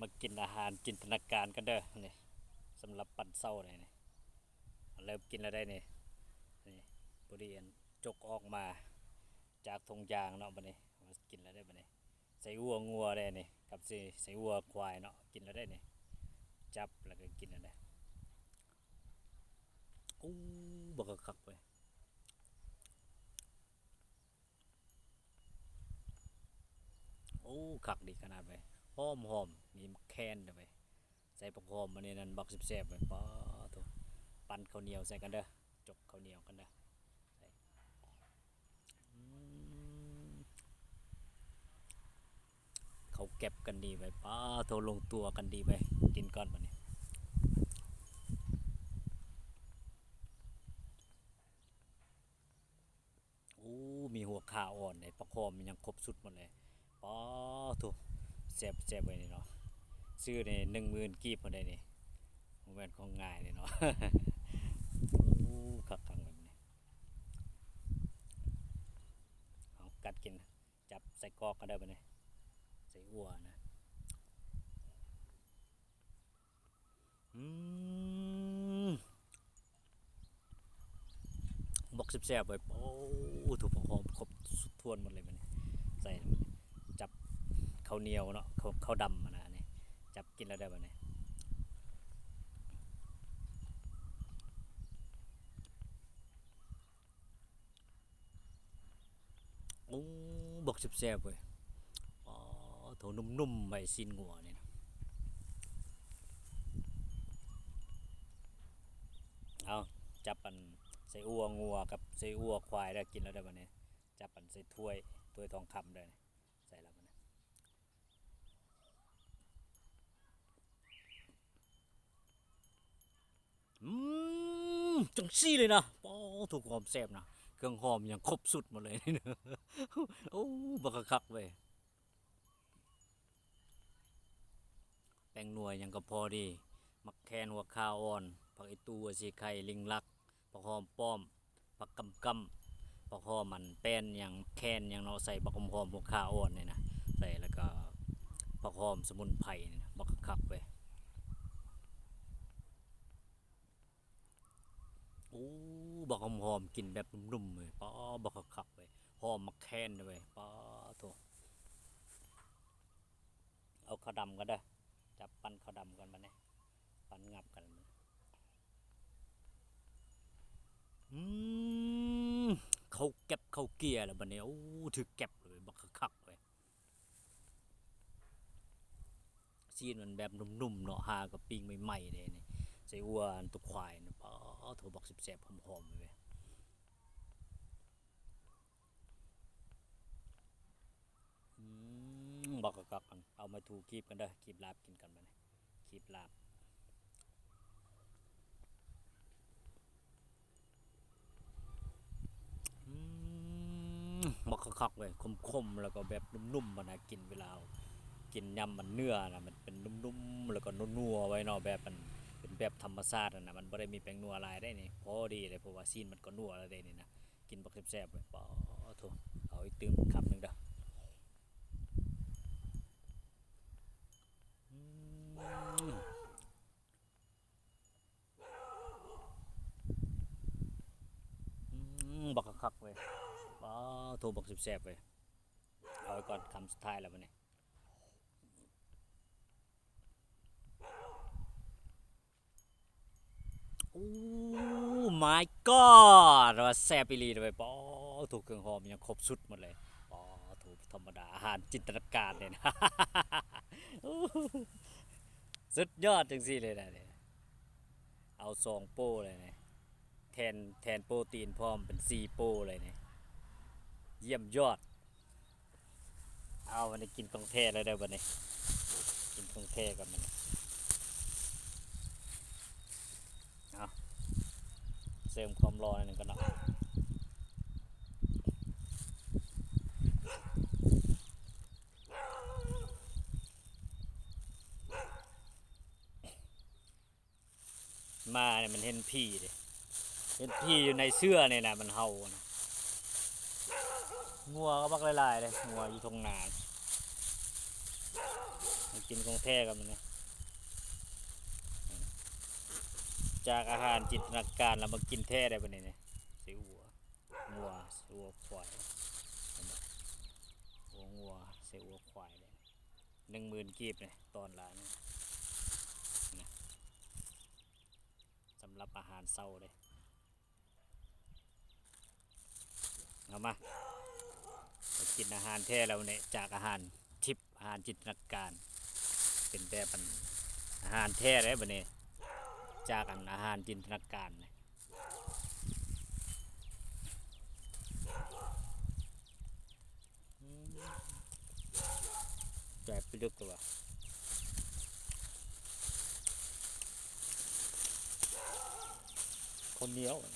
ມາກິນອາຫານຈິນຕະນາການກັນເດີ ນີ້ ສຳລັບຕອນເຊົ້ານີ້ ນີ້ ເລີ່ມກິນແລ້ວໄດ໋ນີ້ ນີ້ ພໍດີອັນຈົກອອກມາຈາກຖົງຢາງເນາະ ບັດນີ້ ມາກິນແລ້ວໄດ໋ບັດນີ້ ໃສ່ອົ່ວງົວໄດ໋ນີ້ ກັບໃສ່ ໃສ່ອົ່ວຄວາຍເນາະ ກິນແລ້ວໄດ໋ນີ້ ຈັບແລ້ວກໍກິນແລ້ວໄດ໋ ໂອ້ ບັກຄັກເວີຍ. ໂອ້ ຄັກດີຂະໜາດເວີຍ ຫອມໆ ມີໝາກແຄນເດີເວີຍ ໃສ່ຜັກຫອມອັນນີ້ນັ້ນ ບັກແຊບໆ ເວີຍ ປາໂທ້ ປັ້ນເຂົ້າໜຽວໃສ່ກັນເດີ ຈົກເຂົ້າໜຽວກັນເດີ ອືມ ເຂົ້າແກັບກັນດີເວີຍ ປາໂທ້ ລົງຕົວກັນດີເວີຍ ກິນກ່ອນບັດນີ້. ໂອ້ ມີຫົວຂ່າອ່ອນເດ້ ຜັກຫອມ ມີຫຍັງຄົບຊຸດໝົດເລີຍ ປາໂທ້ ແຊບ ແຊບເວີຍນີ້ເນາະ ຊື້ນີ້ໜຶ່ງໝື່ນກີບພຸ້ນໄດ໋ນີ້ ບໍ່ແມ່ນຂອງງ່າຍເດ້ເນາະ ໂອ້ ຄັກໆ ແບບນີ້ ເອົາກັດກິນ ຈັບໃສ່ກອກກັນເດີບັດນີ້ ໃສ່ອົ່ວນະ. ອືມ ບັກແຊບໆ ເວີຍ ໂອ້ ຖືກຜັກຫອມຄົບຖ້ວນໝົດເລີຍບັດນີ້ ໃສ່ ຈັບເຂົ້າໜຽວເນາະ ເຂົ້າ ເຂົ້າດຳຫັ້ນນະ ນີ້ ຈັບກິນແລ້ວໄດ໋ບັດນີ້. ໂອ້ ບັກແຊບໆ ເວີຍ ປາໂທ້ ນຸ້ມໆ ໄວຊີ້ນງົວນີ້ນະ ເອົາ ຈັບອັນໃສ່ອົ່ວງົວກັບໃສ່ອົ່ວຄວາຍແລ້ວ ກິນແລ້ວໄດ໋ບັດນີ້ ຈັບອັນໃສ່ຖ້ວຍ ຖ້ວຍທອງຄຳເດີ ໃສ່ແລ້ວບັດນີ້. ອືມ ຈັ່ງຊີ້ເລີຍນະ ປາໂທ້ ຄວາມແຊບນະ ເຄື່ອງຫອມຫຍັງຄົບຊຸດໝົດເລີຍ ໂອ້ ບັກຄັກເວີຍ ແປ້ງນົວຫຍັງກໍພໍດີ ໝາກແຄນ ຫົວຂ່າອ່ອນ ຜັກອີ່ຕູ່ ຫົວສີໄຄ ລິງລັກ ຜັກຫອມປ້ອມ ຜັກກຳກຳ ຜັກຫອມອັນແປ້ນຫຍັງ ແຄນຫຍັງເນາະ ໃສ່ບັກຫອມ ຫົວຂ່າອ່ອນນີ້ນະ ໃສ່ແລ້ວກໍຜັກຫອມສະໝຸນໄພນີ້ນະ ບັກຄັກເວີຍ ໂອ້ ບັກຫອມໆ ກິນແບບນຸ້ມໆ ເວີຍ ປາ ບັກຄັກເວີຍ ຫອມໝາກແຄນເວີຍ ປາໂທ້. ເອົາເຂົ້າດຳກ່ອນເດີ ຈັບປັ້ນເຂົ້າດຳກ່ອນບັດນີ້ ປັ້ນຫງັບກັນ ອືມ ເຂົ້າແກັບເຂົ້າເກຍແລ້ວບັດນີ້ ໂອ້ ຖືກແກັບເລີຍ ບັກຄັກໆ ເວີຍ ຊີ້ນມັນແບບນຸ້ມໆ ເນາະ ຫາກໍປີ້ງໃໝ່ໆ ເດ້ນີ້ ໃສ່ອົ່ວອັນຕົວຄວາຍນະ ປາໂທ້ ບັກແຊບໆ ຫອມໆ ເວີຍ. ອືມ ບັກຄັກໆ ເອົາມາຖູຄີບກັນເດີ ຄີບລາບກິນກັນບັດນີ້ ຄີບລາບ ອືມ ບັກຄັກໆ ເວີຍ ຂົມໆ ແລ້ວກໍແບບນຸ້ມໆ ມັນໜ້າກິນ ເວລາເຮົາກິນຍຳມັນເນື້ອນະ ມັນເປັນນຸ້ມໆ ແລ້ວກໍນົວໆ ໄວ້ເນາະ ແບບມັນເປັນແບບທຳມະຊາດຫັ້ນນະ ມັນບໍ່ໄດ້ມີແປ້ງນົວຫຼາຍເດ້ນີ້ ພໍດີເດ້ ເພາະວ່າຊີ້ນມັນກໍນົວແລ້ວເດ້ນີ້ນະ. ກິນບັກແຊບໆ ເວີຍ ປາໂທ້ ເອົາອີກຕື່ມຄຳໜຶ່ງເດີ ອືມ ອືມ ບັກຄັກໆ ເວີຍ ປາໂທ້ ບັກແຊບໆ ເວີຍ ເອົາໄວ້ກ່ອນ ຄຳສຸດທ້າຍແລ້ວບັດນີ້. ໂອ້ my god ວ່າແຊບອີ່ຫຼີເວີຍ ປາໂທ້ ເຄື່ອງຫອມຫຍັງຄົບຊຸດໝົດເລີຍ ປາໂທ້ ບໍ່ທຳມະດາ ອາຫານຈິນຕະນາການເລີຍນະ ສຸດຍອດຈັ່ງຊີ້ເລີຍນະ ເອົາສອງໂປ້ເລີຍນີ້ ແທນ ແທນໂປຣຕີນພ້ອມເປັນສີ່ໂປ້ເລີຍນີ້ ຢ້ຽມຍອດ. ເອົາ ບັດນີ້ກິນຂອງແທ້ແລ້ວເດີບັດນີ້ ກິນຂອງແທ້ກ່ອນບັດນີ້ ເອົາ ເສີມຄວາມຫຼໍ່ໜ້ອຍໜຶ່ງກ່ອນເນາະ ມານີ້ມັນເຫັນຜີເດ້ ເຫັນຜີຢູ່ໃນເສື້ອນີ້ນະ ມັນເຫົ່ານະ ງົວກໍບັກຫຼາຍໆເດ້ ງົວຢູ່ທົ່ງນາ ເ ກິນຂອງແທ້ກັນມື້ນີ້ ຈາກອາຫານຈິນຕະນາການ ລະມາກິນແທ້ໄດ້ບັດນີ້ນີ້ ໃສ່ອົ່ວງົວ ໃສ່ອົ່ວຄວາຍ ເຫັນບໍ່? ອົ່ວງົວໃສ່ອົ່ວຄວາຍເດ້ ໜຶ່ງໝື່ນກີບນີ້ ຕອນລະນີ້ນະ ສຳລັບອາຫານເຊົ້າເດ້. ເອົາມາ ໄປກິນອາຫານແທ້ແລ້ວນີ້ ຈາກອາຫານທິບ ອາຫານຈິນຕະນາການ ເປັນແບບອັນ ອາຫານແທ້ເດ້ບັດນີ້ ຈາກອັນ ອາຫານຈິນຕະນາການນີ້ ອືມ ແຊບປຶກເລີຍວ່າ ເຂົ້າໜຽວ ອືມ.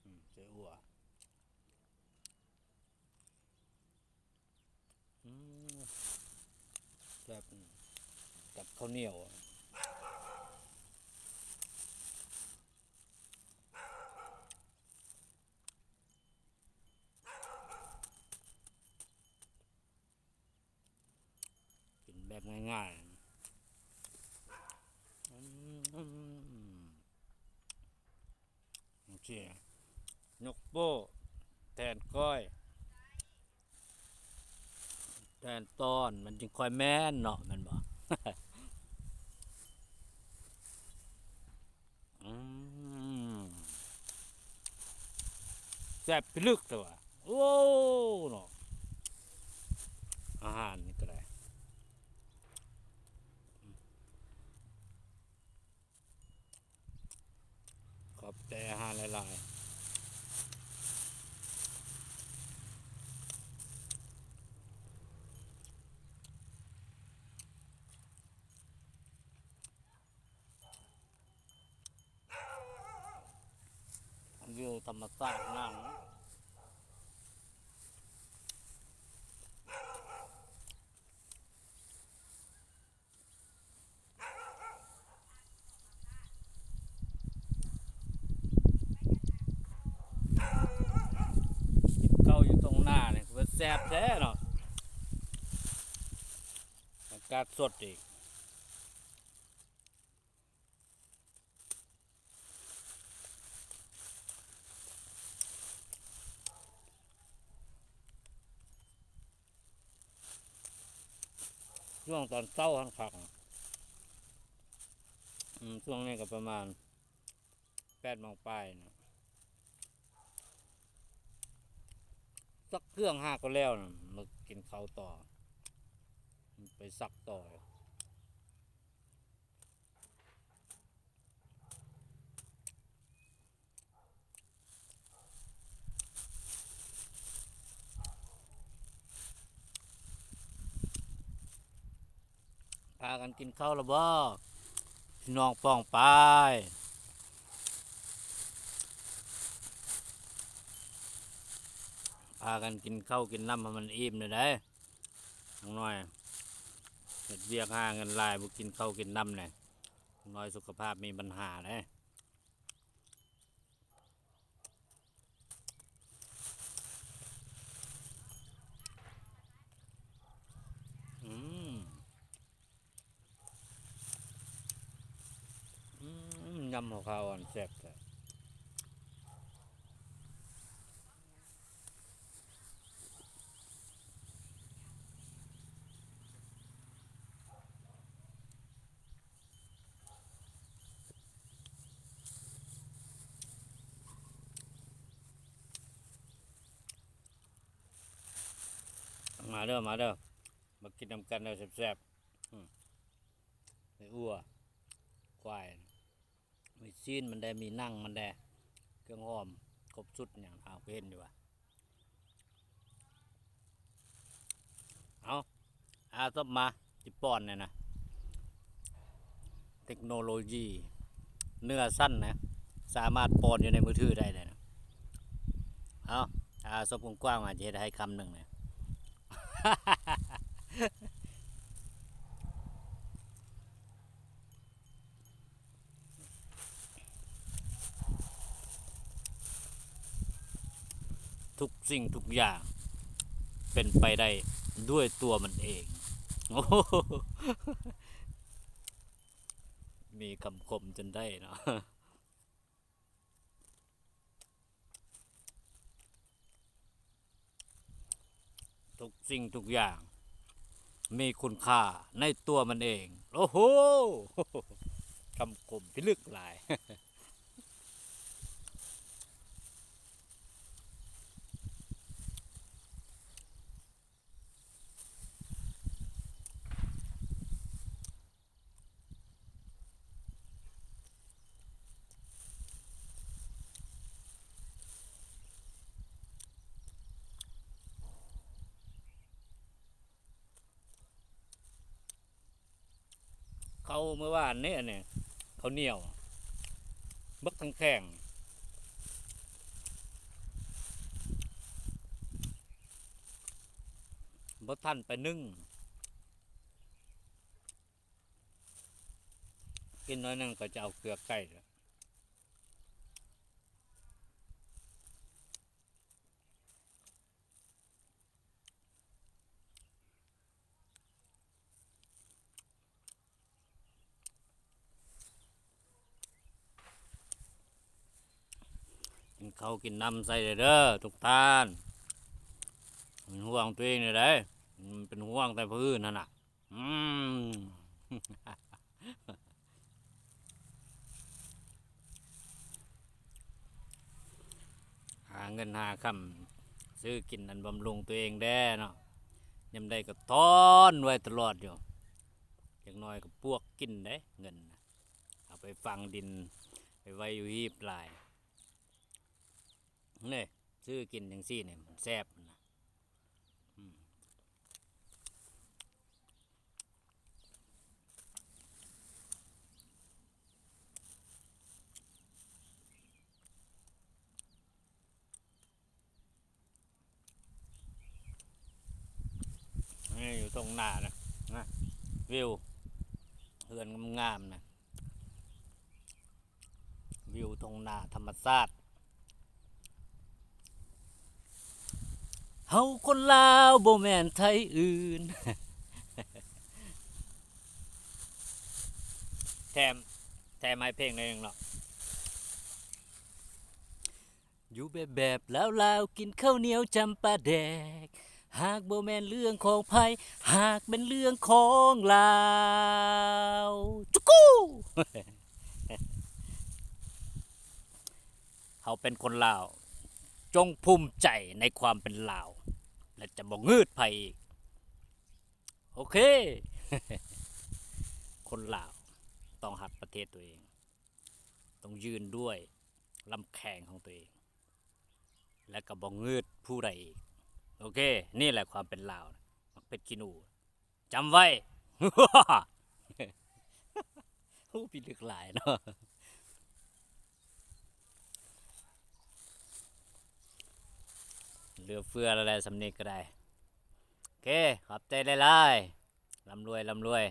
ອືມ ໃສ່ອົ່ວ ອືມ ແຊບ ກັບເຂົ້າໜຽວ ກິນແບບງ່າຍໆ ອືມ ໂອເຄ ຍົກໂປ້ແທນກ້ອຍ ແທນຕອນ ມັນຈຶ່ງຄ່ອຍແມ່ນເນາະ ແມ່ນບໍ່? ອືມ ແຊບປຶກແທ້ວ່າ ໂອ້ ເນາະ ອາຫານນີ້ກໍໄດ້. ຂອບໃຈອາຫານຫຼາຍໆ. ວິວທຳມະຊາດງາມເນາະ. ກິນເຂົ້າຢູ່ທົ່ງນານີ້ ຄືວ່າແຊບແທ້ເນາະ ອາກາດສົດອີກ. ຊ່ວງຕອນເຊົ້າຫັ້ນຄັກ ອືມ ຊ່ວງນີ້ກໍປະມານແປດໂມງປາຍນະ ຊັກເຄື່ອງຫາກໍແລ້ວນະ ມາກິນເຂົ້າຕໍ່ ໄປຊັກຕໍ່. ພາກັນກິນເຂົ້າແລ້ວບໍ່ ພີ່ນ້ອງປ້ອງປາຍ? ພາກັນກິນເຂົ້າກິນນ້ຳໃຫ້ມັນອີ່ມແດ່ເດ້. ນ້ອງນ້ອຍເຮັດວຽກຫາເງິນຫຼາຍ ບໍ່ກິນເຂົ້າກິນນ້ຳແດ່ ນ້ອງນ້ອຍສຸຂະພາບມີບັນຫາເດ້. ອືມ ອືມ ຍຳຫົວຂາອ່ອນແຊບແທ້. ມາເດີ ມາເດີ ມາກິນນຳກັນເດີ ແຊບໆ. ອືມ ໄດ້ອົ່ວຄວາຍ ມີຊີ້ນມັນແດ່ ມີໜັງມັນແດ່ ເຄື່ອງຫອມຄົບຊຸດຫຍັງ ເອົາ ກໍເຫັນຢູ່ວ່າ ເອົາ ອາ ຕົບມາ ຊິປ້ອນແນ່ນະ. ເຕັກໂນໂລຢີເນື້ອຊັ້ນນະ ສາມາດປ້ອນຢູ່ໃນມືຖືໄດ້ເລີຍນະ. ເອົາ ອາ ສົບກວ້າງໆ ອາດຈະເຮັດໃຫ້ຄຳໜຶ່ງນະ. ທຸກສິ່ງທຸກຢ່າງເປັນໄປໄດ້ດ້ວຍຕົວມັນເອງ. ໂອ້ໂຫ ມີຄຳຄົມຈົນໄດ້ເນາະ. ທຸກສິ່ງທຸກຢ່າງມີຄຸນຄ່າໃນຕົວມັນເອງ. ໂອ້ໂຫ ຄຳຄົມພິລຶກຫຼາຍ. ເຂົ້າມື້ວານນີ້ ອັນນີ້ ເຂົ້າໜຽວ ບັກທັງແຂງ ບໍ່ທັນໄປໜຶ້ງ. ກິນໜ້ອຍໜຶ່ງກໍຈະເອົາເກືອໄກ່ແລ້ວ. ກິນເຂົ້າກິນນ້ຳໃສ່ເດີ້ ທຸກທ່ານ. ເປັນຫ່ວງຕົວເອງເດີ້ ເປັນຫ່ວງແຕ່ຜູ້ອື່ນຫັ້ນນະ. ອືມ ຫາເງິນຫາຄຳຊື້ກິນອັນບຳລຸງຕົວເອງແດ່ເນາະ. ຍາມໃດກໍຕ້ອນໄວ້ຕະຫຼອດຢູ່. ຢ່າງໜ້ອຍກໍປວກກິນເດ້ເງິນນະ. ເອົາໄປຝັງດິນ ໄປໄວ້ຢູ່ຮີບຫຼາຍ. ນີ້ ຊື້ກິນຈັ່ງຊີ້ນີ້ມັນແຊບນະ. ອືມ ນີ້ຢູ່ທົ່ງນານະ ນະ ວິວເຮືອນງາມໆ ນະ. ວິວທົ່ງນາທຳມະຊາດ. ເຮົາຄົນລາວບໍ່ແມ່ນໄທອື່ນ. ແຖມ ແຖມໃຫ້ເພງໜ້ອຍໜຶ່ງເນາະ. ຢູ່ແບບໆລາວໆ ກິນເຂົ້າໜຽວຈຳປາແດກ. ຫາກບໍ່ແມ່ນເລື່ອງຂອງໃຜ ຫາກແມ່ນເລື່ອງຂອງລາວ. ຈຸກູ! ເຮົາເປັນຄົນລາວ ຈົ່ງພູມໃຈໃນຄວາມເປັນລາວ ແລະ ຈະບໍ່ງືດໃຜອີກ. ໂອເຄ ຄົນລາວຕ້ອງຮັກປະເທດຕົວເອງ. ຕ້ອງຢືນດ້ວຍລຳແຂງຂອງຕົວເອງ ແລະ ກໍບໍ່ງືດຜູ້ໃດອີກ. ໂອເຄ ນີ້ແຫຼະຄວາມເປັນລາວ ໝາກເຜັດຂີ້ໜູ ຈຳໄວ້. ໂອ້ ພິລຶກຫຼາຍເນາະ. ເຫຼືອເຟືອແລ້ວແຫຼະ ສ່ຳນີ້ກໍໄດ້. ໂອເຄ ຂອບໃຈຫຼາຍໆ. ລ່ຳລວຍ ລ່ຳລວຍ.